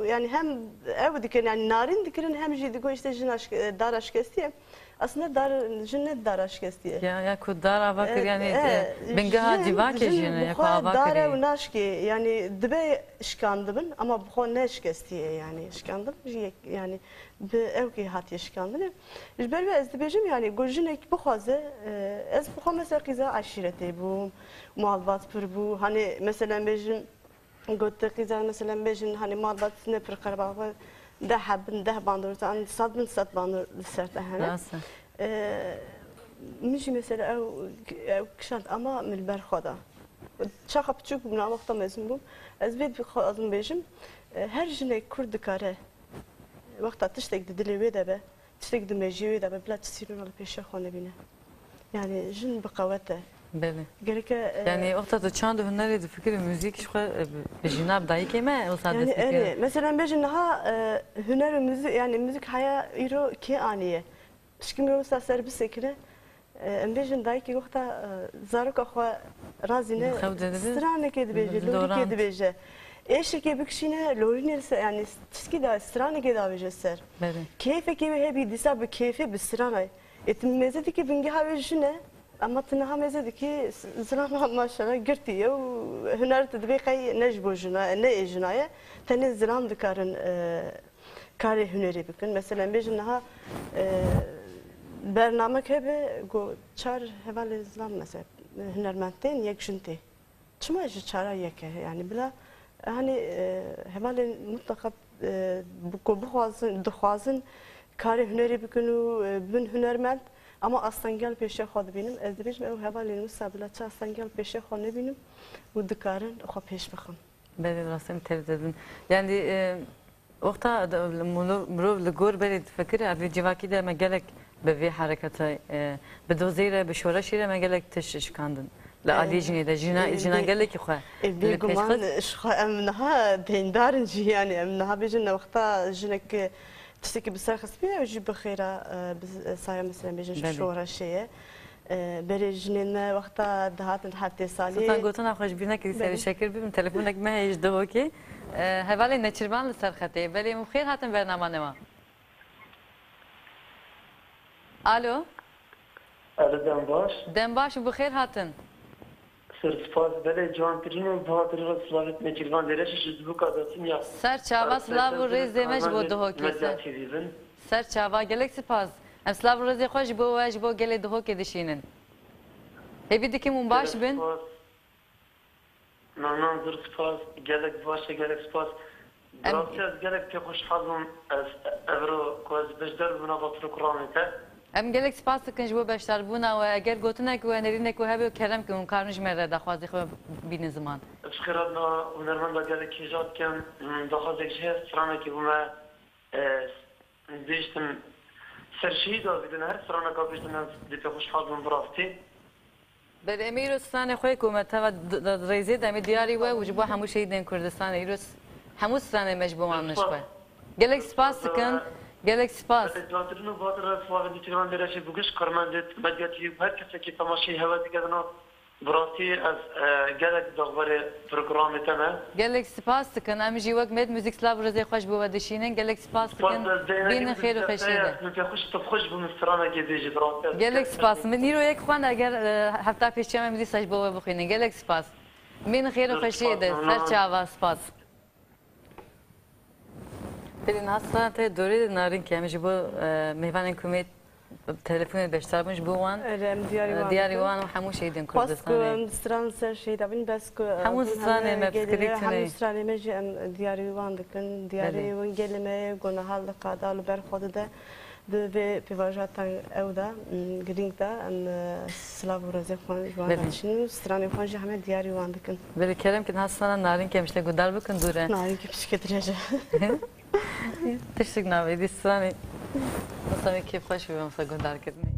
yani hem ew dikirin, yani narin dikirin, hem jî digo işte jina şike-, e, dara şikestî ye. Aslında dar, jin ne dara şikestî ye. Ya, ya ku dar ava kir, E, yani, e, e, bingeha civakê jin jin ne, ya ku ava kir. Dare û naşkê, yani dibe şikandibin, ama bi xwe ne şikestî ye, yani şikandin jî yek, yani bi ewkê hatiye şikandinê. Ji ber vê ez dibêjim, yani ku jinek bixwaze, e, ez bi xwe mesela qîza eşîretê bûm, malbat pir bû. Hani mesela bêjim, Got, te qîza, mesela, bêjin, hani, malbat ne pir qerbax be, deh heb bin, deh bandor, an sed bin, sed bandor li ser te hene. Rast e. Ee, min jî, mesela, ew, ew kişand, ama min li ber xwe da. Çaxa piçûk bûm, na wexta mezin bûm. Ez vê dixwazim bêjim, e, her jinek Kurd dikare, wexta tiştek di dilê wê de be, tiştek di mejiyê wê de be, bila çi sîrûna li pêşiya xwe nebîne. Yani jin bi qewet e. Belê. Gereke, e, Yani wexta tu çand û hunerê difikirî, muzîk ji xwe, e, bi, bi jina, bi dayikê me wisa Yani dest dikir? erê. Mesela bêjin niha, e, huner û muzîk, yani muzîk heya îro kê aniye? Pişkî me wisa ser bisekine, e, em bêjin dayikê wexta, e, zaroka xwe razîne, Xew de dibin. stranekê dibêje, Bi lorîkê dorand. dibêje. Êşekê bikişîne, lorînê li ser, yani tiştkî da, stranekê davêje ser. Belê. Kêfekê wê hebî, dîsa bi kêfê, bi stranay. Ê tu mêze dikî bingeha wê jin e, ama tu niha mêze dikî s-, zilam maşallah girtî ye û huner tu dibê qey ne ji bo jina, ne ê jina ye. Tenê zilam dikarin, e, karê hunerê bikin. Mesela em bêjin niha, e, bernamek hebe ku çar hevalê zilam mesela hunermend tên, yek jin tê. Çima ji çara yek e? Yani bila, hani, e, hevalên mutlaka, e, bi-, ku bixwazin, dixwazin karê hunerê bikin û, e, bibin hunermend, ama astengel pêşiya xwe dibînim. Ez dibêjim ew hevalên wisa bila çi astengel pêşiya xwe nebînim û dikarin xwe pêş bixin. Belê, rastî em tevde dibin. Yani, e, Wexta de, li milo-, mirov li gor berê difikire, ev li civakî de me gelek bi vê hereketê, e, bi dozê re, bi şoreşê re me gelek tişt şikandin. Li E, aliyê jinê de, jina, e, jina bê-, gelekî xwe e, li pêş bêguman xist. Ji xwe em niha deyndar in jî, yani em niha bêjin ne wexta jinek tiştekî bi ser xistibî, ew jî bi xêra, e, bi, e, saya mesela bêjin Belê. şoreşê ye. E, berê jinên me wexta dihatin heftê salî. Sultan, gotina xwe ji bîr nekirî, serê Belê. şekir bibim, telefonek me heye ji Duhokê. E, hevalê Neçirvan li ser xetê. Belê, em bi xêr hatin bernama newa. Alo. Alo, dem baş. Dem baş û bi xêr hatin. Sir spas, belê, ciwantirîn û bihatirîn re silavêt Neçirvan Dêreş ji Duhoka Dotîn ya. Ser çava, silav û rêzê me ji bo Duhokê ser. Medya T V bin. Ser çava, gelek spas. Em silav û rêzê xwe ji bo we, ji bo gelê Duhokê dişînin. Hêvî dikim hûn baş bin. Gelek spas. Nan, nan, zor spas. Gelek baş e, gelek spas. Em Bi rastî ez gelek pê xweşhal bûm. Ez evro ku ez beşdar bûm nava programê te. Em gelek spas dikin ji bo beşdarbûna we. Eger gotinek we, nêrînek we hebe, kerem kin, hûn karin ji me re daxwazê xwe bînin ziman. Ez xêr hatina hunermenda gelek hêja dikim. Daxwazek jî heye, stranekî bo me, e, bihiştin ser şehîda bidin, her straneka bihiştin ez dê pê xweşhal bûm bi rastî. Belê, em ê îro stranê xwe ku me teva d-, d-, rêzê de em ê diyarî we û ji bo hemû şehîdên Kurdistanê îro s-, hemû stranê me ji bo wan nişxwe. Gelek spas dikim, gelek spas. Belê, ciwantirîn û batir re silavê Neçirvan Dêreşê bû giş karmendê Medya T V û her kesekî temaşeyî hewe dike dina. Bi rastî ez, e, gelek daxwarê programê te me. Gelek spas dikin. Em jî wek Med Muzîk silav û rêzê xwe ji bo we dişînin. Gelek spas dikin. Bînin xêr û xweşiyê de. Min pê xweş, tu xweş bû min stranekê bêjî, bi rastî ez Gelek spas. Min îro yek xwend, eger, e, hefta pêşiya me min dîsa ji bo we bixwînin. Gelek spas. Bînin xêr û xweşiyê de. Ser çava, spas. Pelîn, hasta te dorê de Narînkê, em ji bo, e, mêvanên ku me telefonê beşdar bûn, ji bo wan, Erê, em diyarî e, wan diyarî dikin. wan û hemû şehîdên Xwest ku Kurdistanê. em stran ser şehîda bin, bes ku, e, Hemû hûn stranê hemû me gelî, fikrî tune. hemû stranê me jî em diyarî wan dikin. Diyarî Belê. wan gelê me ye, ku niha li qada li ber xwe dide. Di vê pêvajoya teng ew de, m, girîng de, em, e, silav û rêzê xwe ji wan Belê. re dişînin û stranê xwe jî heme diyarî wan dikin. Belê, kerem kin, ha strana Narînkê em ji te guhdar bikin, dûr e. Narînkê piçekê dirêj e. Tiştik navê dî stranê. Wisa wê kêfxweş bibe, wisa guhdarkirinê.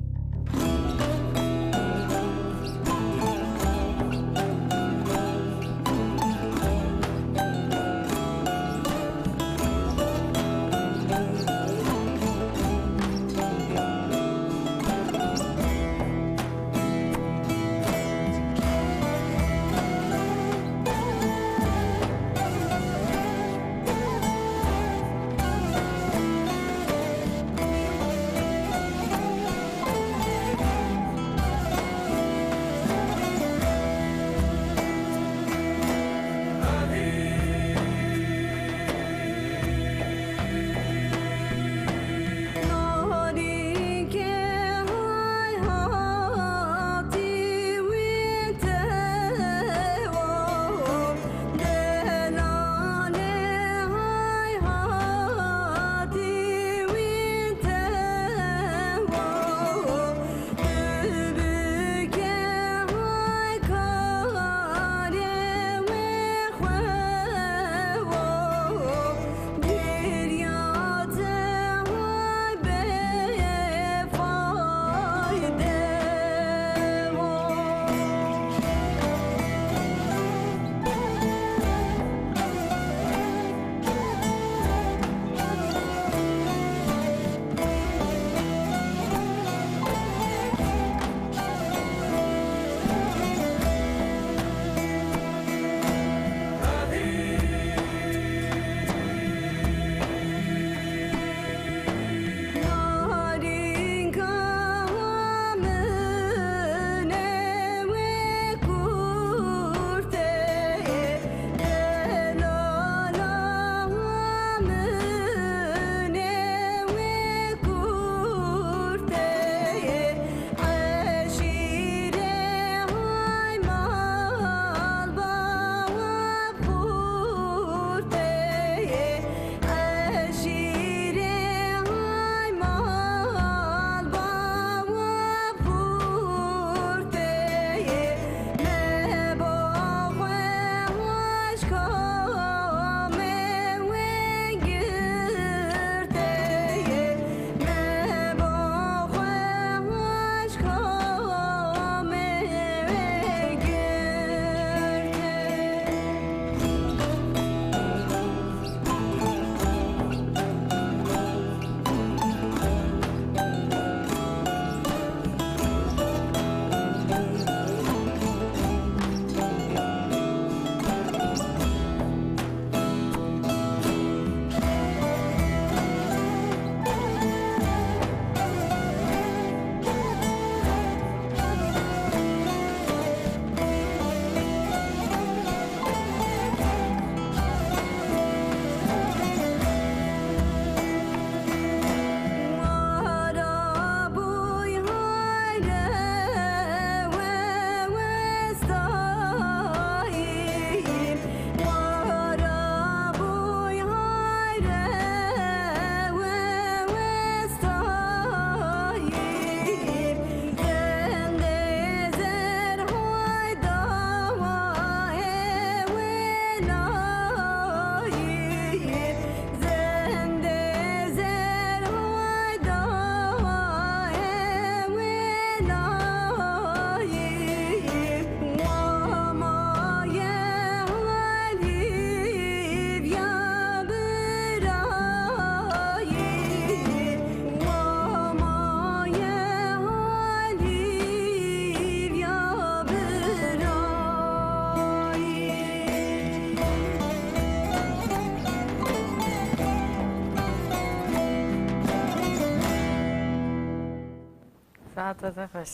Hate zehweş.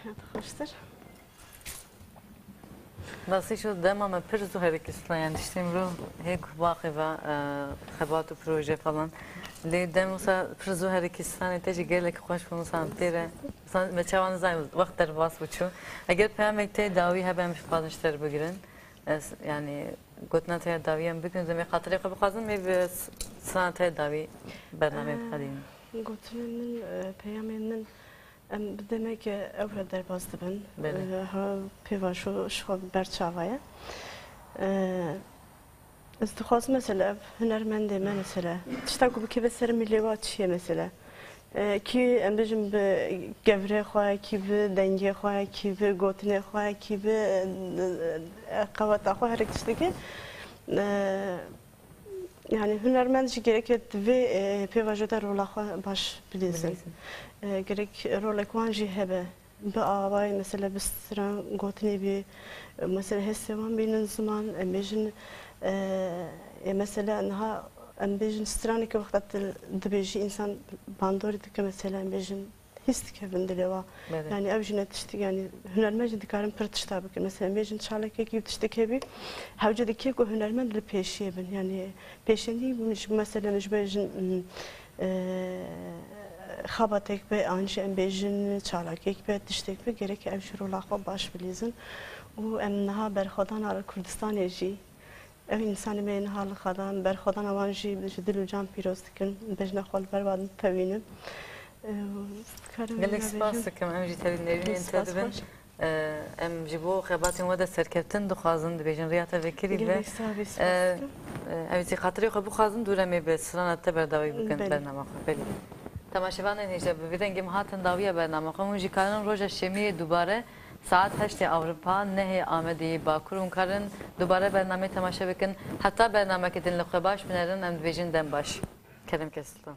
Hate xweştir. Basî şu dema me pir zû herikî sula, yani tiştê mirov hê ku baxê ve, e, xebat û proje falan. Lê dem wisa pir zû herikî stranê te jî gelek xweş bû, wisa têre. Wisa me çawa nizanî wext derbas bû çû. Eger peyamek te dawî hebe em ji xwazin ji te re bigirin. Ez, yani gotina te ya dawî em bikin, zemê xatirê xwe bixwazin, me bi s-, strana te ya dawî bernameyê bixedînin. Gotinên min, e, peyamên min, em bi demeke ew re derbas dibin. Belê. E, ha pêvajo ji xwe ber çava ye. E, ez dixwazim mesela ev hunermendê me mesela tişta ku bikeve ser min lê wa çi ye mesela? E, kî em bêjin bi gevrê xwe, kî bi dengê xwe, kî bi gotinê xwe, kî bi, e, e, qeweta xwe, herek tiştekî. E, yani hunermend jî gerek divê, e, pêvajo de rola xwe baş bilîzin. Bilîzin. E, gerek rolek wan jî hebe. Bi awayê mesela bi stran gotinê bî, mesela hestê wan bînin ziman, em bêjin, e, e, mesela niha em bêjin straneke wexta tu dibêjî însan bandorî dike mesela em bêjin hîs dikevin dilê wa. Belê. Yani ev jî ne tiştik yani hunermend jî dikarin pir tişta bikin. Mesela em bêjin çalakekî û tiştek hebî hewce dike ku hunermend li pêşiyê bin. Yani pêşengî mesela ji bêjin, e, xebatek be, an jî em bêjin çalakek be, tiştek be, gerek ev jî rola xwe baş bilîzin. Û em niha berxwedana li Kurdistanê jî, ev însanê me yê niha li xwe de, em berxwedana wan jî ji dil û can pîroz dikin, bejna xwe li ber wan ditewînin. E, dikarim Gelek vê spas bêjim. Dikim, em jî tevî nêrînên te Spas dibin. Xweş. Em ji bo xebatên we de serkeftin dixwazin, dibêjin riya te vekirî be. Gelek sağ bî, spas dikim. Ew jî xatirê xwe bixwazin, dû re em ê bi strana te berdawî bikin Belê. Bernama xwe. Belê. Temaşevanên hêja, bi vî dengê em hatin dawiya bernama xwe. Hûn jî karin roja şemiyê dubare saet heştê Ewropa, nehê Amedê yê Bakur hûn karin dubare bernameyê temaşe bikin. Heta bernameke din li xwe baş binerin, em dibêjin dem baş. Kerem ke Sultan.